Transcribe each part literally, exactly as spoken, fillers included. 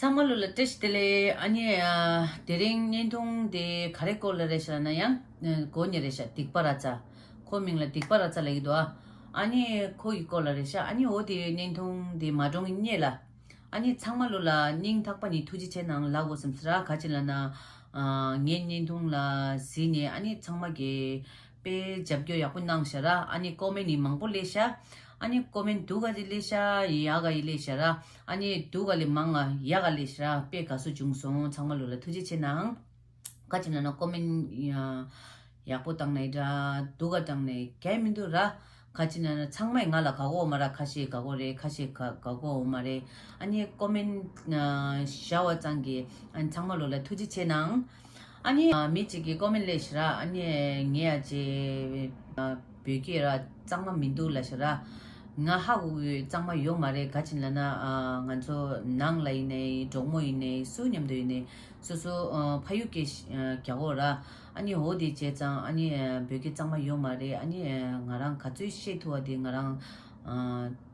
ཚང་མ་ལོ་ལ་བཀྲ་ཤིས་བདེ་ལེགས། ཨ་ནི་ཨ། དེ་རིང་བརྙན་ཐུང་དེ་ག་རེ་སྐོར་ལ་རེད་ཤག་ན་ཡང་གོ་ཉེ་རེད་ཤག་སྡིག་པ་ར་ཙ། ཁོ་མིང་ལ་སྡིག་པ་ར་ཙ་ལབ་ཀྱི་འདུག་ཨ། ཨ་ནི་ཁོ་ཡི་སྐོར་ལ་རེད་ཤག་ཨ་ནི་འོ་དེ་བརྙན་ཐུང་དེ་མ་འགྲོ་ངེས་ལ། ཨ་ནི་ཚང་མ་ལོ་ལ་སྙིང་ཐག་པ་ནས་ཐུགས་རྗེ་ཆེ་གནང་ལབ་དགོས་བསམ་སི་ར། ག་ཅི་ལབ་ན། ཨ། ངའི་བརྙན་ཐུང་ལ་གཟིགས་ནས་ཨ་ནི་ཚང་མ་གི་དཔེ་རྒྱབ་སྐྱོར་ཡག་པོ་གནང་ཤག་ར། ཨ་ནི་ཀོ་མེན་ནི་མང་པོ་སླེབས་ཤག་ཨ་ནི་ཀོ་མེན་སྡུག་ག་ཅིག་སླེབས་ཤག་ཡག་ག་ཡི་སླེབས་ཤག་ར། ཨ་ནི་སྡུག་ག་ལས་མང་ང་ཡག་ག་སླེབས་ཤག་ར། དཔེ་དགའ་བསུ་བྱུང་སོང་། ཚང་མ་ལོ་ལ་ཐུགས་རྗེ་ཆེ་གནང་། ག་ཅི་ན་ན་ཀོ་མེན་ཡག་པོ་བཏང་ནའི་འདྲ་སྡུག་ག་བཏང་ནའི་གལ་མི་འདུག་ར། ག་ཅི་ན་ན་ཚང་མས་ང་ལ་དགའ་གོ་མ་ར། ཁ་ཤས་དགའ་གོ་རེད། ཁ་ཤས་དགའ་དགའ་གོ་མ་རེད། ཨ་ནི་ཀོ་མེན་ཤར་བ་ཙང་གི་ཨ་ནི་ཚང་མ་ལོ་ལ་ཐུགས་རྗེ་ཆེ་གནང་། ཨ་ནི་མི་གཅིག་གིས་ཀོ་མེན་སླེབས་ཤག་ར། ཨ་ནི་ངས་ཨ་ཅེ་བོད་སྐད་ར་གཙང་མ་མི་འདུག་ལབ་ཤག་ར། ང་ཧ་གོ་གི་གཙང་མ་ཡོད་མ་རེད། ག་ཅི་ལབ་ན་ང་ཚོ་ནང་ལ་ཡིན་ནའི་གྲོགས་མོ་ཡིན་ནའི་སུ་མཉམ་དུ་ཡིན་ནའི་སོ་སོ་ཕ་ཡུལ་སྐད་རྒྱག་གོ་ར། ཨ་ནི་འོ་དེ་བྱས་ཙང་ཨ་ནི་བོད་སྐད་གཙང་མ་ཡོད་མ་རེད། ཨ་ནི་ང་རང་ག་ཚོད་ཤེས་ཐུབ་པ་དེ་ང་རང་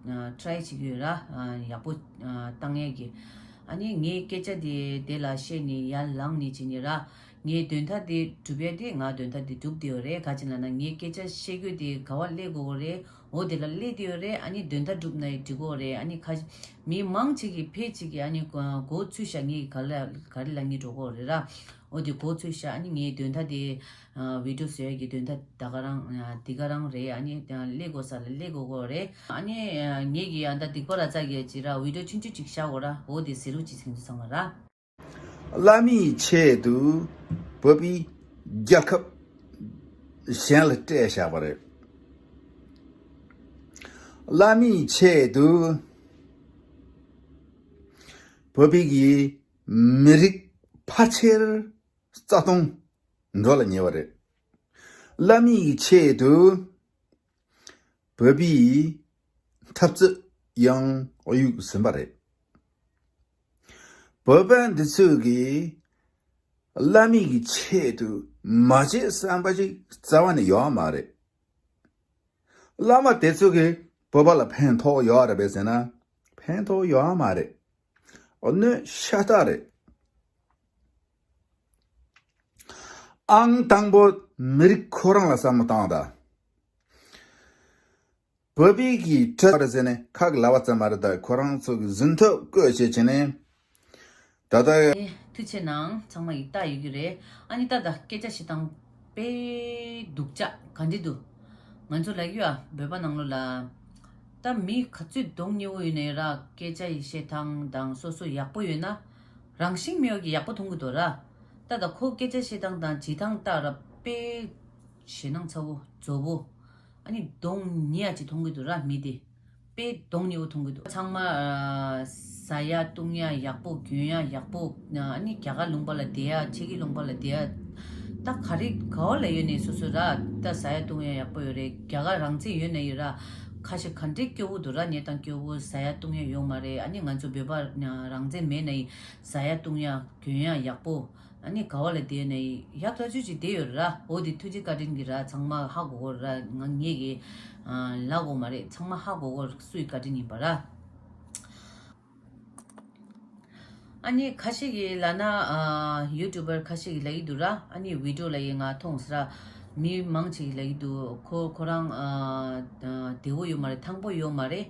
ཊ་རའི་བྱེད་ཀྱི་ཡོད་ར། ཡག་པོ་བཏང་ཡས་ཀྱི། ཨ་ནི་ངའི་སྐད་ཆ་དེ་དེ་ལ་བཤད་ནི་ཡར་ལངས་ནི་བྱེད་ནི་ར། ངའི་དོན་དག་དེ་གྲུབ་ཡས་དེ་ང་དོན་དག་དེ་གྲུབ་བསྡད་ཡོད་རེད། ག་ཅི་ལབ་ན་ངའི་སྐད་ཆ་བཤད་དགོས་དེ་ག་བ་སླེབས་དགོས་གོ་རེད། འོ་དེ་ལ་སླེབས་བསྡད་ཡོད་རེད། ཨ་ནི་དོན་དག་གྲུབ་ན་ཡི་འགྲིག་གོ་རེད། ཨ་ནི་ཁ་མི་མང་ཅིག་གིས་ཕལ་ཅིག་གིས་ཨ་ནི་གོ་ཚུལ་ཤ་ངའི་ག་ལ་ག་རེ་ལ་ངའི་འགྲོ་གོ་རེད་ར། འོ་དེ་གོ་ཚུལ་ཤ་ཨ་ནི་ངའི་དོན་དག་དེ་བི་ཌིའོ་བཟོ་ཡས་ཀྱི་དོན་དག་ད་ག་རང་འདི་ག་རང་རེད། ཨ་ནི་སླེབས་དགོས་ས་ལ་སླེབས་དགོས་གོ་རེད། ཨ་ནི་ངེད་ཀྱི་ཨ་ད་སྡིག་པ་ར་ཙ་གི་ཅི་ར་བི་ཌིའོ་ཆུང་ཆུང་ཅིག་བཞག་གོ་ར། འོ་དེ་ཟེར་རུ་ཅིག་ཟིན་དུ་ཚང་མ་ར། བླ་མའི་ཆེད་དུ་བོད་པའི་རྒྱལ་ཁབ་གཞན་ལ་སྤྲད་བཞག་པ་རེད། བླ་མའི་ཆེད་དུ་བོད་པའི་གི་མི་རིགས་ཕལ་ཆེར་རྩ་སྟོང་འགྲོ་ལ་ཉེ་བ་རེད། བླ་མའི་ཆེད་དུ་བོད་པའི་འཐབ་རྩོད་ཡང་གཡུག་ཟིན་པ་རེད། བོད་པ་འདི་ཚོས་ཀྱིས་བླ་མའི་གི་ཆེད་དུ་མ་བྱེད་བསམ་པ་ཅིག་རྩ་བ་ནས་ཡོད་མ་རེད། བླ་མ་དེ་ཚོས་ཀྱིས་བོད་པ་ལ་ཕན་ཐོགས་ཡོད་རེད་པས་ཟེར་ན་ཕན་ཐོགས་ཡོད་མ་རེད། གནོད་ཤ་སྟག་རེད། ཨང་དང་པོ་མི་རིགས་ཁོ་རང་ལ་བསམ་བློ་བཏང་དང་། བོད་པའི་གི་ཁྲོད་རེད་ཟེར་ནས་ཁ་གི་ལབ་པ་ཙམ་མ་རེད། ད་ཁོ་རང་ཚོ་གི་ཟིན་ཐོ་བཀོད་བྱས་བྱས་ནས་ད་ལྟ་ཨེ། ཐུགས་ཆེ་གནང་། ཚང་མ་ཡིག་ལྟ་ཡོད་ཀྱི་རེད། ཨ་ནི་ད་ད་སྐད་ཆ་བཤད་སྟངས་དཔེ་སྡུག་ཅག་ག་འདྲ་འདུག་ང་ཚོ་ལབ་ཀྱི་ཡོད་ཨ། བོད་པ་ནང་ལོགས་ལ་ད་མི་ག་ཚོད་གདོང་ཉེ་བོ་ཡོད་ནའི་ར་སྐད་ཆ་ཡི་བཤད་སྟངས་དང་སོ་སོ་ཡག་པོ་ཡོད་ན་རང་བཞིན་མེད་པ་གི་ཡག་པོ་མཐོང་གི་འདུག་ར། ད་ད་ཁོ་སྐད་ཆ་བཤད་སྟངས་དང་བྱེད་སྟངས་ལྟ་ར་དཔེ་ཞེད་སྣང་ཚ་བོ་རྫོབ་བོ། ཨ་ནི་གདོང་ཉེ་ཡ་ཅིག་མཐོང་གི་འདུག་ར། མི་དེ་དཔེ་གདོང་ཉེ་བོ་མཐོང་གི་འདུག་ཚང་མ་ཨ་ཟ་ཡ་བཏུང་ཡ་ཡག་པོ། གྱོན་ཡ་ཡག་པོ། ཨ་ནི་རྒྱ་གར་ལུང་པ་ལ་བསྡད་ཡ། ཕྱི་གི་ལུང་པ་ལ་བསྡད་ཡ། ད་ག་རེ་ག་བ་ལ་ཡོད་ནའི་སོ་སོ་ར་ད་ཟ་ཡ་བཏུང་ཡ་ཡག་པོ་ཡོད་རེད། རྒྱ་གར་རང་བཙན་ཡོད་ན་ཡོད་ར། ཁ་ཤས་ག་འདྲའི་སྐྱོ་བོ་འདུག་ར། གནས་སྟངས་སྐྱོ་བོ། ཟ་ཡ་བཏུང་ཡ་ཡོད་མ་རེད། ཨ་ནི་ང་ཚོ་བོད་པ་རང་བཙན་མེད་ན་ཡི་ཟ་ཡ་བཏུང་ཡ་གྱོན་ཡ་ཡག་པོ། ཨ་ནི་ག་བ་ལ་བསྡད་ནའི་ཡག་ཐག་ཆོད་ཅིག་བསྡད་ཡོད་ར། འོ་དེ་ཐུགས་རྗེ་བཀའ་དྲིན་གྱིས་ར་ཚང་མ་ཧ་གོ་གོ་ར། ང་ངེད་ཀྱིས་ལབ་དགོས་མ་རེད། ཚང་མ་ཧ་གོ་གོ་སུའི་བཀའ་དྲིན་ཡིན་པ་ར། ཨ་ནི་ཁ་ཤས་ཀྱིས་ལབ་ན་ཡུ་ཊུབ་པར་ཁ་ཤས་ཀྱིས་ལབ་ཀྱི་འདུག་ར། ཨ་ནི་བི་ཌིའོ་ལ་ཡི་ང་མཐོང་སོང་ར། མི་མང་ཆེ་གིས་ལབ་ཀྱི་འདུག་ཁོ་ཁོ་རང་བདེ་བོ་ཡོད་མ་རེད། ཐང་པོ་ཡོད་མ་རེད།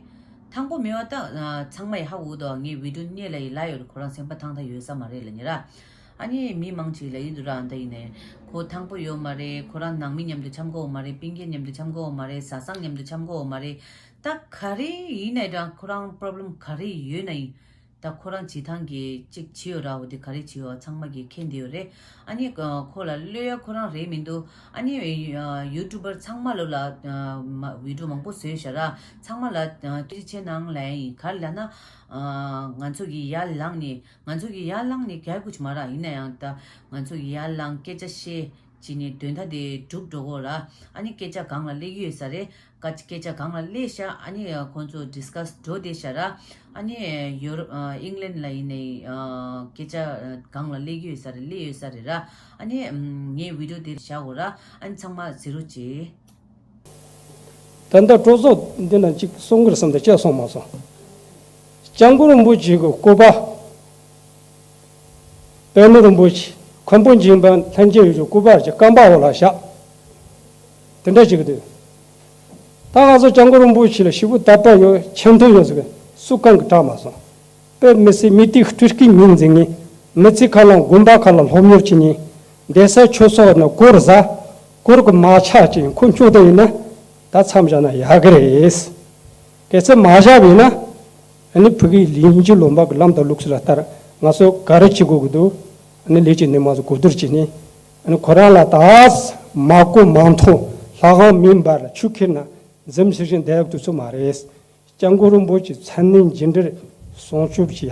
ཐང་པོ་མེད་པ་ད་ཚང་མ་ཡི་ཧ་གོ་གི་འདུག་ངས་བི་ཌིའོ་སྔོན་ལ་ཡི་ལབ་ཡོད་རེད། ཁོ་རང་སེམས་པ་ཐང་ཐང་ཡོད་ས་མ་རེད་ལབ་ནི་ར། ཨ་ནི་མི་མང་ཆེ་གིས་ལབ་ཀྱི་འདུག་ར། ཨ་ད་ཡིན་ནའི་ཁོ་ཐང་པོ་ཡོད་མ་རེད། ཁོ་རང་ནང་མི་མཉམ་དུ་འཆམ་གོ་མ་རེད། སྤུན་ཀྱག་མཉམ་དུ་འཆམ་གོ་མ་རེད། བཟའ་ཚང་མཉམ་དུ་འཆམ་གོ་མ་རེད། ད་ག་རེ་ཡིན་ནའི་འདྲ་ཁོ་རང་པོ་རོབ་ལེམ་ག་རེ་ཡོད་ནའི་ད་ཁོ་རང་བྱེད་སྟངས་ཀྱི་ཅིག་བྱེད་ཡོད་ར། འོ་དེ་ག་རེ་བྱེད་ཡོད་ཚང་མ་གིས་མཁྱེན་བསྡད་ཡོད་རེད། ཨ་ནི་ཁོ་ལ་གློད་ཡ་ཁོ་རང་རེད་མི་འདུག་ཨ་ནི་ཡུ་ཊུབ་པར་ཚང་མ་ལོ་ལ་བི་ཌིའོ་མང་པོ་བཟོས་ཤག་ར། ཚང་མ་ལ་ཐུགས་རྗེ་ཆེ་གནང་ལབ་ཡ་ཡིན། ག་རེ་ལབ་ན་ང་ཚོ་གིས་ཡར་ལངས་ནས་ང་ཚོ་གིས་ཡར་ལངས་ནས་རྒྱལ་ཁུ་ཆུ་མ་ར། ཡིན་ན་ཡང་ད་ང་ཚོ་གིས་ཡར་ལངས་སྐད་ཆ་བཤད་བྱས་ནས་དོན་དག་དེ་སྒྲུབ་འགྲོ་གོ་ར། ཨ་ནི་སྐད་ཆ་སྒང་ལ་སླེབས་ཀྱི་ཡོད་ས་རེད། སྐད་ཆ་སྒང་ལ་སླེབས་ཤག་ཨ་ནི་ཁོང་ཚོ་ཌི་སི་ཀ་སི་འགྲོ་བསྡད་ཤག་ར། ཨ་ནི་ཡུ་རོབ་ཨིང་ལན་ལ་ཡིན་ནའི་སྐད་ཆ་སྒང་ལ་སླེབས་ཀྱི་ཡོད་ས་རེད། སླེབས་ཡོད་ས་རེད་ར། ཨ་ནི་ངས་བི་ཌིའོ་དེ་བཞག་གོ་ར། ཨ་ནི་ཚང་མ་གཟིགས་རོགས་གྱིས། ད་ལྟ་སྤྲོ་ཚོགས་འདི་ན་གཅིག་གསུང་གི་རེད་བསམ་དང་བྱས་སོང་མ་སོང་། སྐྱབས་མགོན་རིན་པོ་ཆེ་གི་སྐུ་པར་ པད་ནོར་རིན་པོ་ཆེ་མཁན་པོ་འཇིགས་མེད་ལྷན་རྒྱས་ཡོད་ཀྱི་སྐུ་པར་གྱི་རྐང་པ་འོག་ལ་བཞག་དེ་འདྲ་ཞིག་འདུག་ད་ང་ཚོ་སྐྱབས་མགོན་རིན་པོ་ཆེ་ལ་ཞེ་པོ་དད་པ་ཡོད། ཆེ་མཐོང་ཡོད་ཟེར་གི་སུ་གང་གི་གྲགས་མ་སོང་། དཔེ་མི་སྲིད་མི་དེའི་སྤྲུལ་སྐུའི་མིང་འཛིན་ངེས། མི་ཚེ་གང་ལ་དགོན་པ་ཁག་ལ་སློབ་གཉེར་བྱེད་ཉེས། བསྡད་ས་ཆོས་ཚོགས་ནས་སྒོར་ཟ། སྒོར་གི་མ་ཆག་ཅིག་ཁོ་མཆོག་ལྟ་ཡིན་ན་ད་མཚམས་བཞག་ན་ཡག་གི་རེད། གལ་སྲིད་མ་བཞག་པ་ཡིན་ན་ཨ་ནི་ཕ་གིའི་ལིང་ཅི་ལུང་པ་གི་ལམ་དང་ལུགས་སྲོལ་ལ་ལྟར་ང་ཚོ་ག་རེ་བྱེད་དགོས་ཀྱི་འདུག་ཨ་ནི་ལས་བྱེད་འདེམས་མང་ཚོ་གོ་བསྡུར་བྱས་ནས་ཨ་ནི་ཁོ་རང་ལ་ད་མ་གོ་མ་མཐོང་ལྷ་ཁང་མིན་པར་ཆུ་ཁྱེར་ན་འཛིམ་ཟེར་བཞིན་བསྡད་ཡག་དུས་ཚོད་མ་རེད། སྐྱབས་མགོན་རིན་པོ་ཆེ་མཚན་གནས་རྗེས་འབྲེལ་སྲུང་སྐྱོབ་བྱེད་ཡ།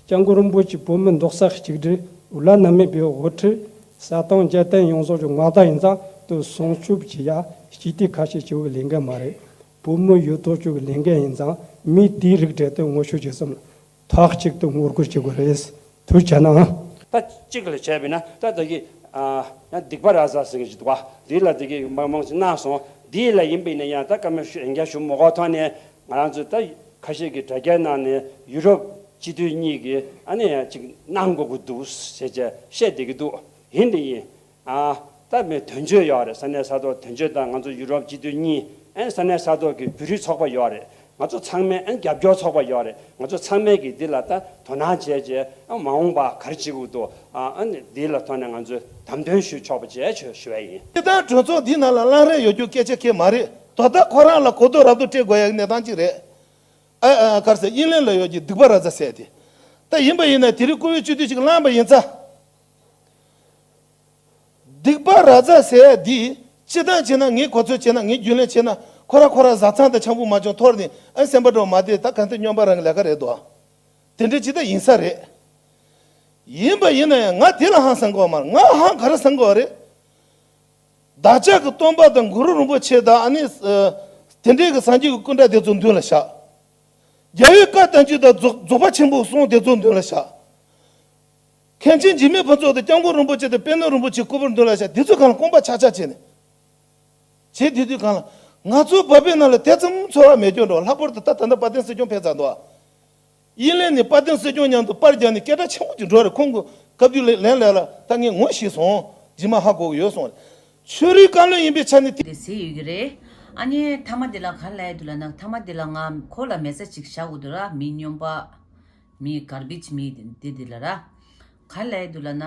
སྐྱབས་མགོན་རིན་པོ་ཆེ་བོད་མི་མདོ་སར་གཅིག་སྒྲིལ་འུ་ལ་ན་མེད་པའི་དབུ་ཁྲིད་ས་དང་རྒྱལ་བསྟན་ཡོངས་རྫོགས་ཀྱི་མངའ་བདག་ཡིན་ཙང་དུ་སྲུང་སྐྱོབ་བྱེད་ཡ་སྤྱི་འཐུས་ཁ་ཤས་བྱེད་པའི་ལས་འགན་མ་རེད། བོད་མི་ཡོད་དོ་ཅོག་གི་ལས་འགན་ཡིན་ཙང་མི་དེའི་རིགས་གྲས་དུ་ངོ་ཤེས་བྱེད་སོང་ཐག་གཅིག་ཏུ་ངོ་རྒོལ་བྱེད་དགོས་རེད། ཐུགས་རྗེ་གནང་། ད་གཅིག་ལ་བྱས་པས་ན་ད་ད་གི་ཡང་སྡིག་པ་ར་ཛ་ཟེར་གི་འདུག་བ། འདི་ལ་ད་གི་མང་མང་ཞིག་གནང་སོང་། འདི་ལ་ཡིན་པས་ན་ཡང་ད་བཀའ་མོལ་ཞུ་ཡན་རྒྱ་ཞུ་མ་དགོས་ཐོག་ནས་ང་རང་ཚོ་ད་ཁ་ཤས་ཀྱི་དྲ་རྒྱའི་ནང་ནས་ཡུ་རོབ་སྤྱི་འཐུས་གཉིས་ཀྱིས་ཨ་ནི་ཡང་ཅིག་གནང་དགོས་ཀྱི་འདུག་ཟེར་བྱས་བཤད་བསྡད་ཀྱི་འདུག་ཡིན་དེ་ཡིན། ཨ། ད་མི་དོན་གཅོད་ཡོད་རེད། ས་གནས་ས་ཐོག་དོན་གཅོད་དང་ང་ཚོ་ཡུ་རོབ་སྤྱི་འཐུས་གཉིས། ཨན་ས་གནས་ས་ཐོག་གི་བོད་རིགས་ཚོགས་པ་ཡོད་རེད། ང་ཚོ་ཚང་མས་ཨན་རྒྱབ་སྐྱོར་ཚོགས་པ་ཡོད་རེད། ང་ཚོ་ཚང་མས་ཀྱི་འདི་ལ་ད་དོ་སྣང་བྱས་རྗེས་ཨ་མ་འོངས་པ་ག་རེ་བྱེད་དགོས་འདུག་ཨ་ཨ་ནི་འདི་ལ་ཐོག་ནས་ང་ཚོས་དམ་དོན་ཞུ་ཆོག་པ་བྱས་ཆོག་ཞུ་བ་ཡིན། སྤྱི་བཏང་གྲོས་ཚོགས་འདི་ནང་ལ་གླེང་རེས་ཡོད་རྒྱུ་སྐད་ཆ་ཁེལ་མ་རེད། དོ་ད་ཁོ་རང་ལ་གོ་རྟོགས་རབ་ཏུ་སྤྲད་དགོས་ཡག་གནས་སྟངས་ཅིག་རེད། ཨ་ཨ་གར་ཟེར་དབྱིན་ལན་ལ་ཡོད་ཀྱི་སྡིག་པ་ར་ཛ་ཟེར་དེ། ད་ཡིན་པ་ཡིན་ན་དེ་རིང་བཀུར་འོས་སྤྱི་འཐུས་ཅིག་བླངས་པ་ཡིན་ཙང་། སྡིག་པ་ར་ཛ་ཟེར་ཡ་འདི་སྤྱི་བཏང་བྱས་ན་ངས་གོ་ཚོད་བྱས་ན་ངས་རྒྱུན་ལས་བྱས་ན་ཁོ་ར་ཁོ་ར་བཟའ་ཚང་དང་ཆང་བུ་མ་བྱུང་འཐོར་ནས་ཨ་སེམས་པ་འགྲོ་མ་བདེ་ད་གང་ལྟར་སྨྱོན་པ་རང་གི་ལས་ཀ་རེད་དོ། དེ་འདྲ་ཅི་ལྟར་ཡིན་ས་རེད། ཡིན་པ་ཡིན་ན་ཡང་ང་དེ་ལ་ཧང་སང་གི་ཡོད་མ་རེད། ང་ཧང་ག་རེ་སང་གི་ཡོད་རེད། བདག་ཅག་གི་སྟོན་པ་དང་གུ་རུ་རིན་པོ་ཆེ་དང་ཨ་ནི་དེ་འདྲའི་གི་སངས་རྒྱས་ཀྱི་སྐུ་འདྲ་དེ་ཚོ་མདུན་ལ་བཞག་རྒྱལ་བའི་བཀའ་དང་བཅུ་དང་རྫོགས་པ་ཆེན་པོའི་གསུང་དེ་ཚོ་མདུན་ལ་བཞག་མཁན་ཆེན་འཇིགས་མེད་ཕུན་ཚོགས་དང་སྐྱབས་མགོན་རིན་པོ་ཆེ་དང་པད་ནོར་རིན་པོ་ཆེའི་སྐུ་པར་མདུན་ལ་བཞག་འདི་ཚོ་གང་ལ་སྐོམ་པ་ཆག་ཆག་བྱས་ནས། བྱས་དུས་དུས་གང་ལ་ང་ཚོའི་བོད་པའི་ནང་ལ་དེ་ཙམ་ཚོར་བ་མེད་རྒྱུ་འགྲོ། ལྷག་པར་དུ་ད་ད་ལྟ་དཔལ་ལྡན་སྲིད་སྐྱོང་ཕེབས་ཚར་འདུག་དབྱིན་ལན་ནས་དཔལ་ལྡན་སྲིད་སྐྱོང་མཉམ་དུ་པར་རྒྱག་ནས་སྐད་གྲགས་ཆེན་པོ་ཅིག་འགྲོ་རེད། ཁོང་གི་བཀའ་བརྒྱུད་ལན་ལན་ལ་ད་ངས་ངོ་ཤེས་སོང་། རྗེས་མ་ཧ་གོ་གི་ཡོད་སོང་། ཆོས་རིག་བཀའ་བློན་ཡིན་པའི་ཆ་ནས་དེ། དེ་ཟེར་ཡོད་ཀྱི་རེད། ཨ་ནི་མཐའ་མ་དེ་ལ་ག་རེ་ལབ་ཡ་འདུག་ལབ་ན་མཐའ་མ་དེ་ལ་ང་ཁོ་ལ་མེ་སེ་ཇི་ཅིག་བཞག་དགོས་འདུག་ར། མི་སྨྱོན་པ། མི་གར་བེཇ་མི་དེ་དེ་ལ་ར། ག་རེ་ལབ་ཡ་འདུག་ལབ་ན།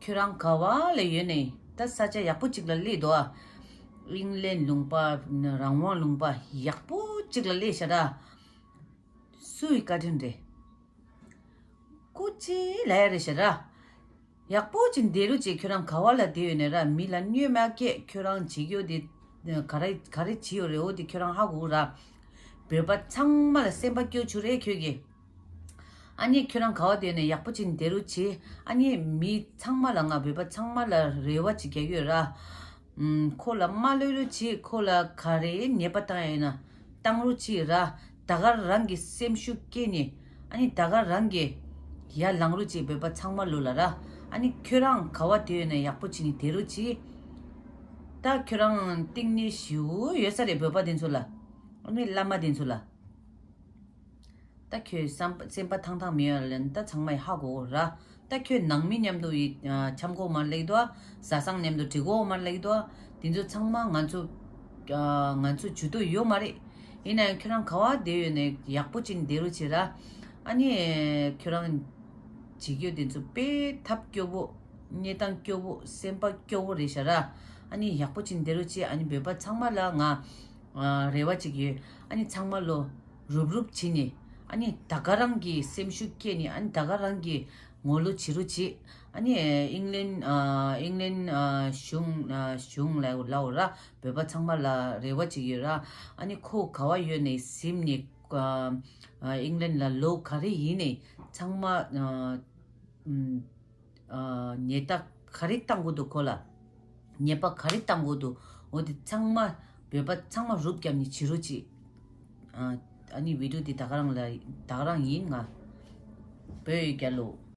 ཁྱོད་རང་ག་བ་ལ་ཡོད་ནས་ད་ས་ཆ་ཡག་པོ་ཅིག་ལ་སླེབས་འདུག་ཨ། དབྱིན་ལན་ལུང་པ་རང་དབང་ལུང་པ་ཡག་པོ་ཅིག་ལ་སླེབས་ཤག་ར། སུའི་བཀའ་དྲིན་རེད། སྐུ་ཅི་ལ་ཡ་རེད་ཤག་ར། ཡག་པོ་ཅིག་བསྡད་རོགས་བྱེད། ཁྱོད་རང་ག་བ་ལ་བསྡད་ཡོད་ནས་ར། མི་ལ་གནོད་མ་སྐྱེལ། ཁྱོད་རང་བྱེད་རྒྱུ་དེ་ག་རེ་ག་རེ་བྱེད་ཡོད་རེད། འོ་དེ་ཁྱོད་རང་ཧ་གོ་ར། བོད་པ་ཚང་མ་ལ་སེམས་པ་སྐྱོ་བཅུག་རེད་ཁྱོད་ཀྱིས། ཨ་ནི་ཁྱོད་རང་ག་བ་བསྡད་ནས་ཡག་པོ་ཅིག་བསྡད་རོགས་བྱེད། ཨ་ནི་མི་ཚང་མ་ལ་ང་བོད་པ་ཚང་མ་ལ་རེ་བ་ཅིག་རྒྱག་གི་ཡོད་ར། ཨུམ། ཁོ་ལ་མ་གློད་རོགས་བྱེད། ཁོ་ལ་ག་རེ་ཉེས་པ་བཏང་ཡ་ཡིན་ན་བཏང་རོགས་བྱེད་ར། ད་ག་རང་གི་སེམས་ཤུགས་སྐྱེད་ནས་ཨ་ནི་ད་ག་རང་གི་ཡར་ལངས་རོགས་བྱེད། བོད་པ་ཚང་མ་ལོ་ལ་ར། ཨ་ནི་ཁྱོད་རང་ག་བ་བསྡད་ཡོད་ན་ཡག་པོ་བྱེད་ནས་བསྡད་རོགས་བྱེད། ད་ཁྱོད་རང་གཏིང་ནས་ཞེ་པོ་ཡོད་ས་རེད་བོད་པ་དེ་ཚོ་ལ། ཨ་ནི་བླ་མ་དེ་ཚོ་ལ། ད་ཁྱོད་བསམ་སེམས་པ་ཐང་ཐང་མེད་ཡ་ལན་ད་ཚང་མས་ཧ་གོ་གོ་ར། ད་ཁྱོད་ནང་མི་མཉམ་དུ་ཡི་འཆམ་གོ་མར་ལེགས་དོ། བཟའ་ཚང་མཉམ་དུ་འགྲིག་གོ་མར་ལེགས་དོ། དེ་ཚོ་ཚང་མ་ང་ཚོ་ང་ཚོ་ཇུས་གཏོགས་ཡོད་མ་རེད། ཡིན་ན་ཡང་ཁྱོད་རང་ག་བ་བསྡད་ཡོད་ནས་ཡག་པོ་ཅིག་བསྡད་རོགས་བྱེད་ར། ཨ་ནི་ཁྱོད་རང་བྱེད་རྒྱུ་དེ་ཚོ་དཔེ་ཐབས་སྐྱོ་པོ། གནས་སྟངས་སྐྱོ་པོ། སེམས་པ་སྐྱོ་པོ་རེད་ཤག་ར། ཨ་ནི་ཡག་པོ་ཅིག་བསྡད་རོགས་བྱེད། ཨ་ནི་བོད་པ་ཚང་མ་ལ་ང་རེ་བ་ཅིག་ཡོད། ཨ་ནི་ཚང་མ་ལོ། རུབ་རུབ་བྱེད་ནས། ཨ་ནི་ད་ག་རང་གི་སེམས་ཤུགས་སྐྱེད་ནས། ཨ་ནི་ད་ག་རང་གི་ངོ་ལོག་བྱེད་རོགས་བྱེད། ཨ་ནི་ཨིང་ལན་ཨིང་ལན་གཞུང་གཞུང་ལ་ལའོ་ར། བོད་པ་ཚང་མ་ལ་རེ་བ་ཅིག་ཡོད་ར། ཨ་ནི་ཁོ་ག་བ་ཡོད་ནས་གཟིམས་ནས་ཨིང་ལན་ལ་ལོ་ག་རེ་ཡིན་ནས་ཚང་མ། ཉེས་རྡུང་ག་རེ་བཏང་དགོས་འདུག་ཁོ་ལ། ཉེས་པ་ག་རེ་བཏང་དགོས་འདུག་འོ་དེ་ཚང་མ་བོད་པ་ཚང་མ་རུབ་བརྒྱབ་ནས་བྱེད་རོགས་གྱིས། ཨ་ནི་བི་ཌིའོ་དེ་ད་ག་རང་ལ་ད་ག་རང་ཡིན། ང་བོད་ཡིག་རྒྱལ་ལོ།